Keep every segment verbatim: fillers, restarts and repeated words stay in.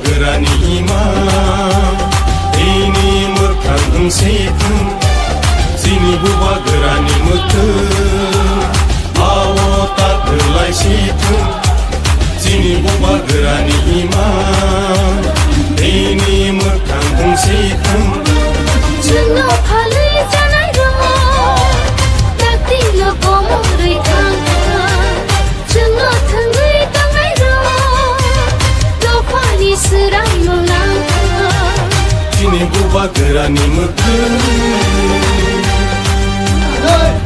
Grani ima, ini mwkhang wng si thung, chini bubagrani mwkhwng, ao ta kwlai si thung, chini bubagrani ima, ini mwkhang wng si thung. Chwngno phalwi janai rok, dakti no komorwi thang thang. Chwngno thwngwi tongnairok, dophani swrangno nangkha. Chini bubagrani mwkhwng.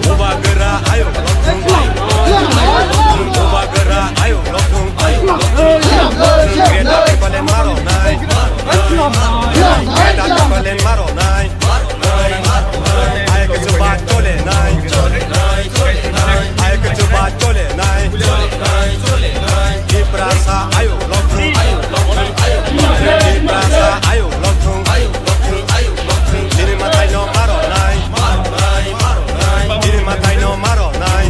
Bubagra ayuk lokhwng. Bubagra ayuk lokhwng. Geta balen maro nai. Geta balen maro nai. Ai kwchwba chole nai. Ai kwchwba chole nai. Tiprasa ayuk lokhwng. Tiprasa ayuk lokhwng. Chini mathai no maro nai. Chini mathai no maro nai.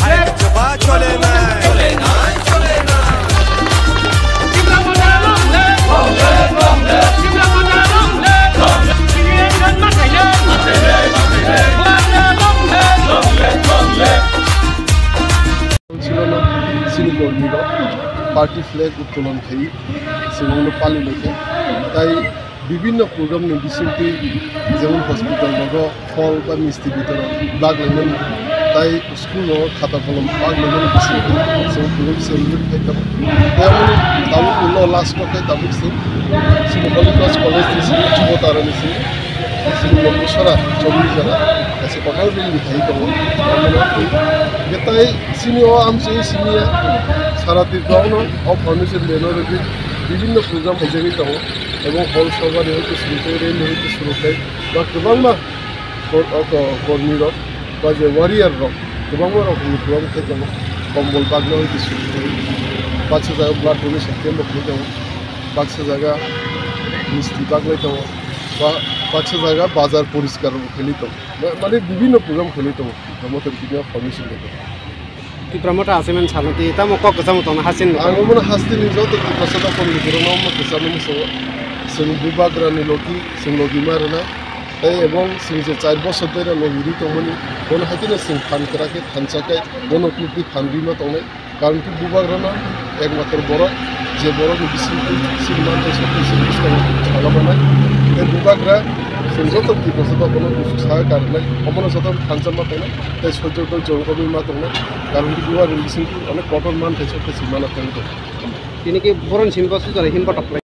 Ai kwchwba chole nai. Silona sini kormi rok party flag uttolon khai, sini pali lekha. Tai bibhinno program ni bisingtwi, jemon hospital rogo phol ba misti bitorok bag lainani, tai school rogo khata kolom bag lainani bisingtwi, jemon program celebrate khai tongo. Tei aboni tabuk ulo last o khe tabuk se, sini Holy Cross College ni sini Jubotara ni sini, sini Lombosora chowdhury jora, kaisa kotor rally khai tongo. Aboni twi, je tai sini o amchai sini ya, sara Tripura no o foundation day no rwgwi bibhinno program khaijagwi tongo. Ebong hol sobha ni hoite suru khai, rally hoite suru khai, ba kwbangma kor-, o ko-, kormi rok ba je warrior rok kwbangma rok ni program khai tongo. Kombol bagna hoite suru khai, baksa jaga blood donation camp bo khai tongo, baksa jaga misti baglai tongo, ba baksa jaga bazar poriskar bo khailai tongo. Ma-, mane bibhinno program khailai tongo Tipra Motha ni kiti foundation day. Tipra Motha achievement salno twi tamo kok kwchangma tongna hasin. Ang omono hasteni joto Tiprasa dophani borokno omo kwchamani chwng, chwng bubagrani logi, chwng logi ma rwna. Tei ebong chwng je char bosor dera logi ri tongmani, bono haikhe chwng phan kwrak khe thansa khe bono kwrwtwi phan rima tongnai. Karon khe bubagrano ekmatro borok, je borokni bising twi chini manthai sotwi chini bwskango sala manai. Tei bubagra chwng joto Tiprasa dophano kuchuk sa karwnai, omono joto thansa ma tongnai. Tei soichorno jongkobwi ma tongnai, karon khe bubagrani bisingtwi onek kotor manthai sokhe se mana tongwi tongo. Tini khe boroni simi bo sujaro himba tok khlai.